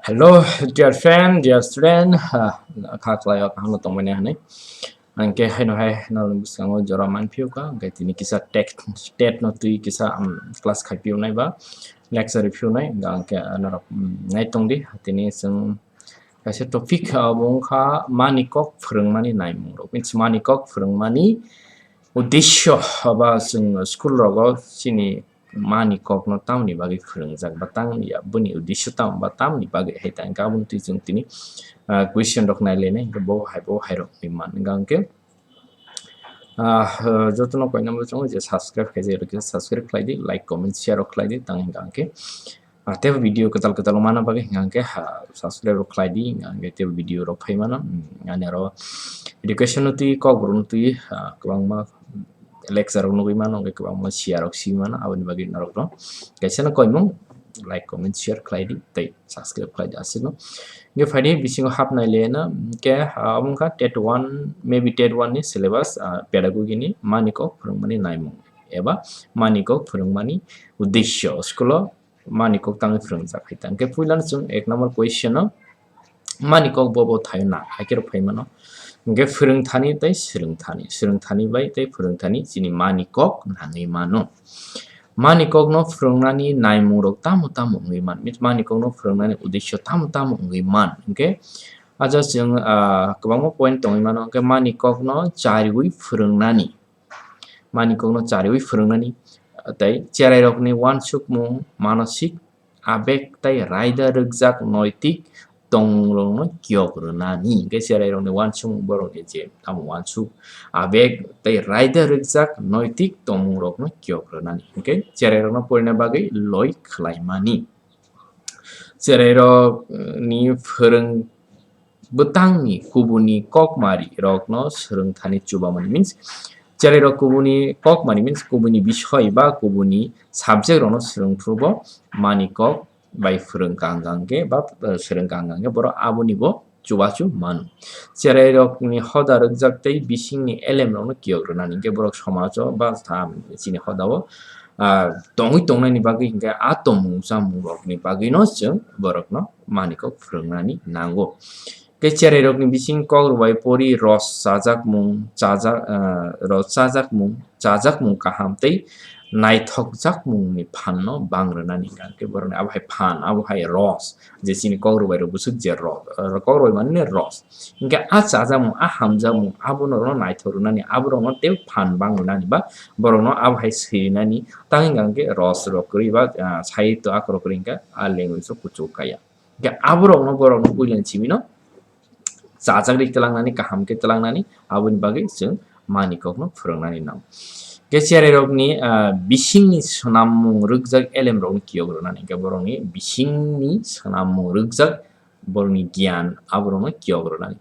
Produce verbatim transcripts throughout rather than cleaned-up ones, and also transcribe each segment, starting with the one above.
Hello, dear friend, dear student. Ha, kha khlai o kaham no tongmani hinwi. Ang khe haino hai nalni bwskango jora man phiyokha, ang khe tini kisa tet, tet no twi kisa, um, class khai phiyoknai ba lecture phiyoknai, ang khe norok, um, nai tong di. Tini chwng kaisa topic, uh, omo wngkha mani kok phwrwngmani naimung rok. Means mani kok phwrwngmani uddesyo ba chwng school rogo chini mani kokno tamni bagwi phwrwngjak ba tamni ya boni uddesyo tam ba tamni bagwi hai tang khe aboni twi chwng tini, ah, question rok nai lainai hwnkhe bo hai bo hai rok ni man wngkha hwnkhe, ah, jotono koinama chwng je subscribe khaijak rok khe subscribe khlai di, like, comment, share rok khlai di tang hwnkha hwnkhe, ah, tei video kwtal kwtal mana bagwi hwnkha hwnkhe, ha, subscribe rok khlai di hwnkha hwnkhe tei video rok phai mano, hmm, ani aro education no twi kokborok no twi, ah, kwbangma lecture rok nugwi mano, hwnkhe kwbangma siya rok simi mano, aboni bagwi norokno kaisa no koimung like, comment, share khlai di tei subscribe khlai di aswkno. Hwnkhe phaidi bisingo hapnai le no, hwnkhe, ah, omo wngkha tet one, maybe tet one ni syllabus, ah, pedagogy ni mani kok phwrwngmani naimung eba mani kok phwrwngmani uddesyo school o mani kok tangwi phwrwngjak hai ta. Hwnkhe puila no chwng ek number question o mani kok bo bo thaio na, hai khe rw phai mano. Hwnkhe phwrwngthani tei swrwngthani, swrwngthani bai tei phwrwngthani chini mani kok nangwi mano. Mani kokno phwrwngnani naimung rok tamo tamo wngwi man, means mani kokno phwrwngnani uddesyo tamo tamo wngwi man. Hwnkhe aja chwng, ah, kwbangma point tongwi mano, hwnkhe mani kokno chariwi phwrwngnani, mani kokno chariwi phwrwngnani, tei cherairokni uansukmung, manosik, abeg tei raida rwkjak noitik tongmungrokno kiyok rwnani. Hwnkhe cherairokni uansukmung borokni je tamo uansuk, abeg tei raida rwkjak noitik tongmungrokno kiyok rwnani. Hwnkhe cherairokno porina bagwi loi khlaimani. Cherairokni phwrwng bwtangni kubuni kokmari rokno swrwngthani chubamani means, cherairok kubuni kokmari means kubuni bisoi ba kubuni subject rokno swrwngphuru bo mani kok bai phwrwng kang kang khe ba, eh, swrwng kang kang khe borok aboni bo chubachu mano. Cherairokni hoda rwkjak tei bisingni elemrokno kiyok rwnani hwnkhe borok somajo ba tha chini hodao, ah, tongwi tongnaini bagwi hwnkhe a tongmung chamung rokni bagwino chwng borokno mani kok phwrwngnani nango. Tei cherairokni bising kok rwbai pori ros chajakmung, chajak, ah, ros chajakmung, chajakmung kaham tei naithokjakmungni phanno bang rwnani hwnkha hwnkhe borokni abo hai phan, abo hai ros, je chini kok rwbai rok bwswk je ros, ah, kok rwbai mani ros. Hwnkhe a chajakmung, a hamjakmung, abono naithok rwnani, aborokno tei phan bang rwnani ba borokno abo hai swi rwnani, tang hwnkha hwnkhe ros rok kwrwi ba, ah, sahityo akhor rok kwrwi hwnkha a language o kuchuk kaya. Hwnkhe aborokno borokno puila ni simino chajak ri twlangnani, kaham khe twlangnani, aboni bagwi chwng mani kokno phwrwngnani nango. Hwnkhe cherairokni, ah, bisingni swnammung rwkjak elemrokno kiyok rwnani, hwnkhe borokni bisingni swnammung rwkjak borokni giyan aborokno kiyok rwnani.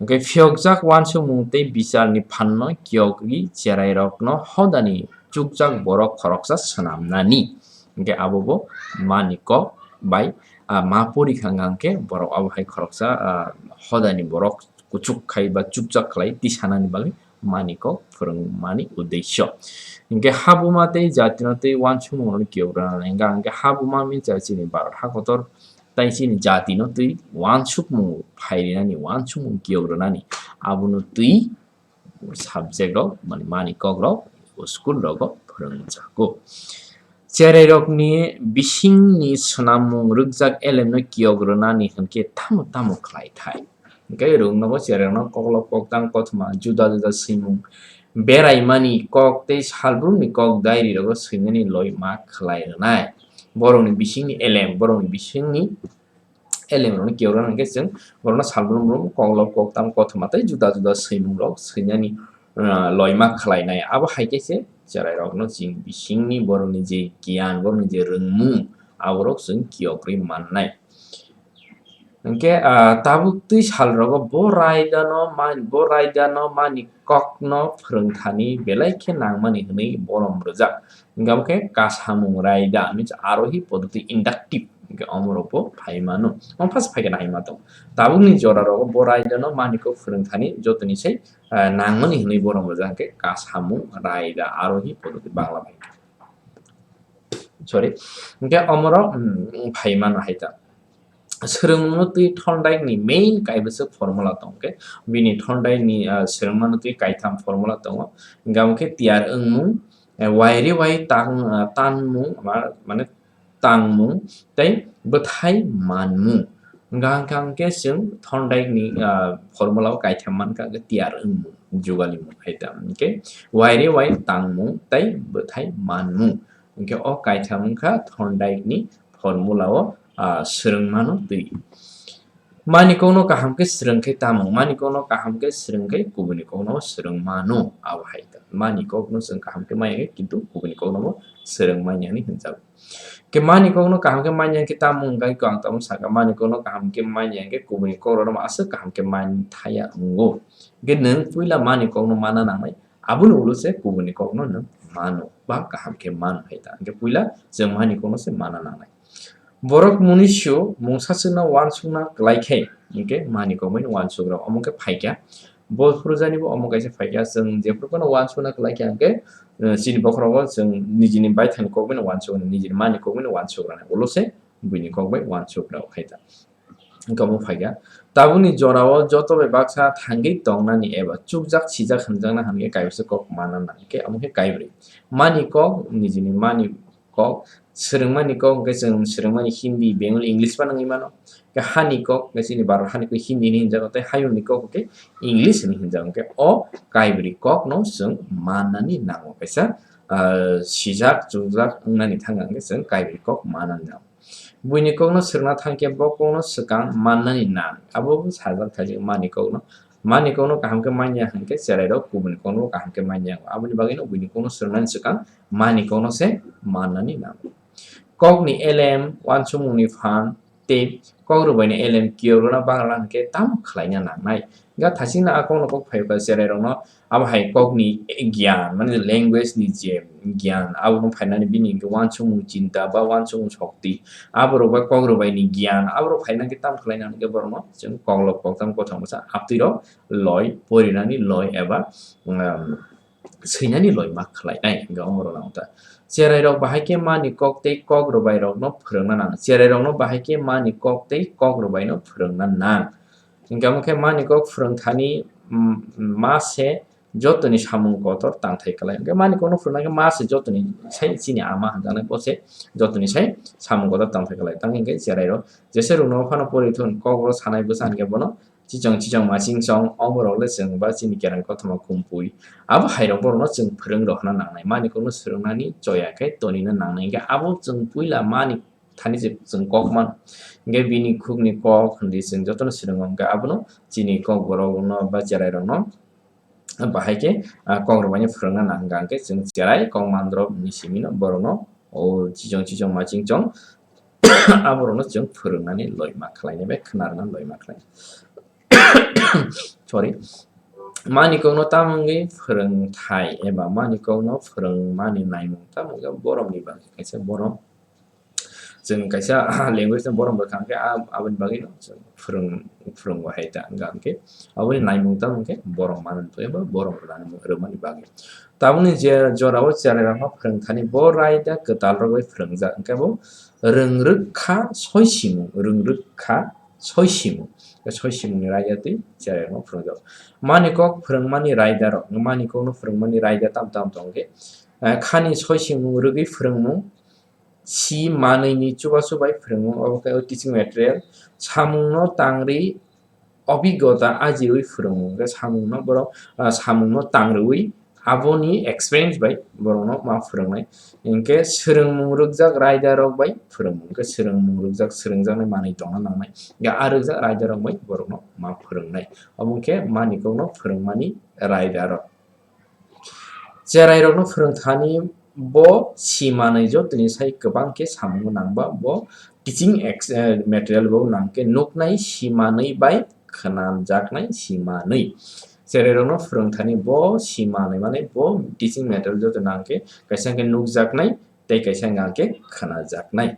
Hwnkhe phiyokjak uansukmung tei bicharni phanno kiyokwi cherairokno hodani chukjak borok khoroksa swnamnani. Hwnkhe abo bo mani kok bai, ah, ma porikha hwnkha hwnkhe borok abo hai khoroksa, ah, hodani borok kuchuk khai ba chukjak khlai tisanani bagwi mani kok phwrwngmani uddesyo. Hwnkhe habuma tei jatino tei uansukmungrokno kiyok rwnani hwnkha hwnkhe habuma means chini Bharat hakotor tei chini jatino twi uansukmung phairinani, uansukmung kiyok rwnani, abono twi subject rok, mani, mani kok rok, school rogo phwrwngjago. Cherairokni bisingni swnammung rwkjak elemno kiyok rwnani hwnkhe tamo tamo khlai thai. Hwnkhe rwngnogo cherairokno koklop, koktang, kothoma, juda juda swimung, beraimani kok tei salbrumni kok diary rogo swinani loi ma khlai rwnai. Borokni bisingni elem, borokni bisingni elemrokno kiyok rwna hwnkhe chwng borokno salbrum brum koklop, koktang, kothoma tei juda juda swimung rok swinani, ah, loima khlainai. Abo hai khe se cherairokno chini bisingni borokni je giyan, borokni je rwngmung, aborok chwng kiyok rwi mannai. Hwnkhe, ah, tabuk twi salrogo bo raidano man-, bo raidano mani kokno phwrwngthani belai khe nangmani hwnwi borom rwjak. Hwnkhe abo khe kasamung raida, means arohi poddoti, inductive, hwnkhe omorokbo phai mano. Omo phas phai khe nai ma tongo. Tabukni jorarok bo raidano mani kok phwrwngthani jotoni sai, ah, nangmani hwnwi borom rwjak, hwnkhe kasamung raida, arohi poddoti Bangla bai. Sorry. Hwnkhe omorok, mm, phai mano hai ta. swrwngmungno twi thondai ni main kaibwswk formula tongo khe, bini thondai ni, ah, swrwngmano twi kaitham formula tongo. Hingkha omo khe tiyar wngmung, eh, wairi wai tang, ah, tanmung, ma-, mane tangmung tei bwthai manmung. Hingkha hingkha hingkhe chwng thondai ni, ah, formula o kaitham mankha hingkhe tiyar wngmung, jugalimung hai ta. Hingkhe wairi wai tangmung tei bwthai manmung. Hingkhe o kaitham wngkha thondai ni formula o, ah, swrwngmano twi. Mani kokno kaham khe swrwng khe tamo, mani kokno kaham khe swrwng khe kubuni kokno swrwng mano, abo hai ta. Mani kokno chwng kaham khe maya khe, kintu kubuni kokno bo swrwng manya hinwi hwnjago. Khe mani kokno kaham khe manya khe tamo wngkha khe ang tamo sakha, mani kokno kaham khe manya khe kubuni kokrokno aswk kaham khe man thaya wngo. Khe nwng puila mani kokno mana nangnai, aboni ulo se kubuni kokno nwng mano ba kaham khe mano hai ta. Hingkhe puila chwng mani kokno se mana nangnai. Borok munisyo mungsaswkno uansukna kwlai khe, hingkhe mani kokbai uansuk rok omo khe phaikha. Bo phuru jani bo omo kaisa phaikha, chwng jephuru phano uansukna kwlai khe hingkhe, eh, chini bokhorogo chwng nijini baithani kokbai uansuk, nijini mani kokbai uansuk rani ulo se buini kokbai uansuk rok hai ta. Hingkhe omo phaikha. Tabukni jorao joto bai baksa thangwi tongnani eba chukjak sijak hwnjakna hwnkhe kaibwswk kok mana nang khe omo khe kaibrwi. Mani kok, nijini mani kok, swrwngmani kok hwnkhe chwng swrwngmani Hindi, Bengali, English phano wngwi mano. Khe hani kok hwnkhe chini Bharat hani kok Hindi hinwi hwnjago tei hayungni kok hwnkhe English hinwi hwnjago. Hwnkhe o kaibrwi kokno chwng mannani nango kaisa, ah, sijak chukjak wngnani thangkha hwnkhe chwng kaibrwi kok mannani nango. Buini kokno swrwngna thangkhe bo kokno swkang mannani nang. Abo bo sajak thaijak mani kokno. Mani kokno kaham khe manya hwnkhe cherairok kubuni kokno bo kaham khe manya. Aboni bagwino buini kokno swrwngnani swkang mani kokno se mannani nang. Kokni elem, uansukmungni phan, tei kok rwbaini elem kiyorona bagrana hwnkhe tamo khlaina nangnai. Hwnkhe thasingno a kokno kok phaiba cherairokno abo hai kokni giyan, mane language ni je giyan, abono phainani bini hwnkhe uansukmung chinta ba uansukmung shokti, aborok bai kok rwbaini giyan, aborok phaina hwnkhe tamo khlaina hwnkhe borokno chwng koklop koktham kothom bwsa aptwirok loi, porinani loi eba, um, swinani loi ma khlainai hwnkhe omorok nang ta. Cherairok bahai khe mani kok tei kok rwbairokno phwrwngna nang. Cherairokno bahai khe mani kok tei kok rwbaino phwrwngna nang. Hingkhe omo khe mani kok phwrwngthani, mm, ma se jotoni samung kotor tangthai kwlai. Hingkhe mani kokno phwrwngna khe ma se jotoni sai chini ama hwnjaknai bo se jotoni sai samung kotor tangthai kwlai. Tang hingkhe cherairok jesa rukno phano pori thun kok ro sanai bwsa hwnkhe bono chichong chichong maching chong oborok le chwng ba chini kereng kothoma kumpui. Abo hairok borokno chwng phwrwng rw hwnna nangnai. Mani kokno swrwngnani choya khe tonina nangnai. Hingkhe abo chwng puila mani thani je chwng kok man. Hingkhe bini khukni kok hwndi chwng jotono swrwngo hwnkhe abono chini kokborokno ba cherairokno bahai khe, ah, kok rwbaino phwrwngna nang hwnkha hwnkhe chwng cherai kok mandrop ni simino borokno o chichong chichong maching chong aborokno chwng phwrwngnani loima khlainai bai khwnarwna loima khlainai. Sorry. Mani kokno tamo wngwi phwrwngthai eba mani kokno phwrwngmani naimung tamo wngkha borokni bagwi kaisa borok. Chwng kaisa language no borok bwkha hwnkhe a-, aboni bagwi no chwng phwrwng, phwrwng bo hai ta wngkha hwnkhe aboni naimung tamo hwnkhe borok manwi eba borok rwmani bagwi. Tabukni je jorao cherairokno phwrwngthani bo raida kwtalrok bai phwrwngjak hwnkhe bo rwngrwk kha soi simung, rwngrwk kha soi simung. Soi simungni raida twi cherairokno phwrwngjak. Mani kok phwrwngmani raidarok, mani kokno phwrwngmani raida tamo tamo tongo khe, eh, khani soi simung rwgwi phwrwngmung, si manwini chubachu bai phwrwngmung, obo khe o teaching material, samungno tangrwi obigota ajiwi phwrwngmung, hwnkhe samungno borok, ah, samungno tangrwi aboni experience bai borokno ma phwrwngnai. Hwnkhe swrwngmung rwkjak raidarok bai phwrwngmung, hwnkhe swrwngmung rwkjak swrwngjaknai manwi tongna nangnai, hwnkhe a rwkjak raidarok bai borokno ma phwrwngnai. Obo wngkhe mani kokno phwrwngmani raidarok. Cherairokno phwrwngthani bo si manwi jotoni sai kwbang khe samung nang ba bo teaching ex-, eh, material bo nang khe nuknai si manwi bai khwnajaknai si manwi. Cherairokno phwrwngthani bo si manwi mane bo teaching material joto nang khe kaisa khe nukjaknai tei kaisa nang khe khwnajaknai.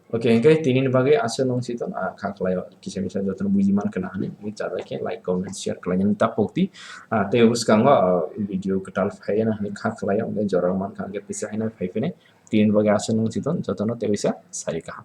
Okay, hwnkhe tinini bagwi aswk nung si ton, ah, kha khlaio, kisa misa jotono buji man khna hwnwi, hwnwi chajak khe like, comment, share khlainani ta pokti. Ah, tei bwskango, ah, video kwtal phaiya hwnwi kha khlaio, hwnkhe jora man kha hwnkhe tisa haino phai phini. Tinini bagwi aswk nung si ton, jotono tei bisa sari kaham.